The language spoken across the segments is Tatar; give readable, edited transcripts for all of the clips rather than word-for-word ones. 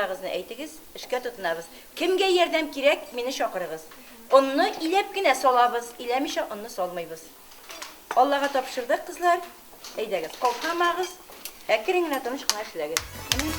Тактагызны әйтегез, эшкә тотынабыз. Кемгә ярдәм кирәк, мине чакырыгыз. Онны иләп кенә салабыз, иләмичә онны салмыйбыз. Аллага тапшырдык, кызлар. Әйдәгез, калтырамагыз, әкрен генә, тыныч кына эшләгез. Менә.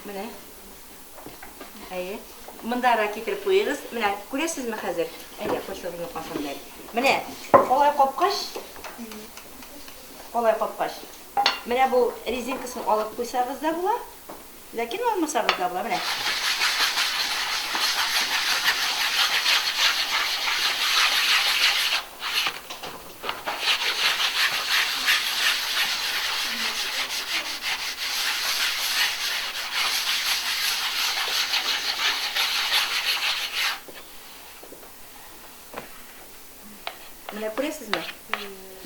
Менә. Әйе. Мондарак китереп куегыз. Менә, күрәсезме хәзер? Әйдә, кайсыгызны касам әле. Менә, алай капкач, алай капкач. Менә бу резинкасын алып куйсагыз да була, ләкин алмасагыз да була. Менә. Менә күрәсезме?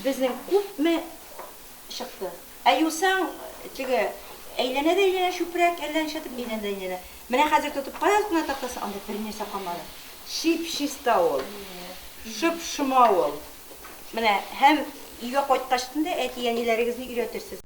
Безнең күпме чыкты. Ә юсаң, теге әйләнә дә әйләнә чүпрәк, әллә нишләтеп әйләнә дә әйләнә. Менә хәзер тотып карагыз менә тактасын, анда бернәрсә калмады. Чип-чиста ул. Шып-шома ул. Менә һәм өйгә кайткачтын да әти-әниләрегезне өйрәтерсез.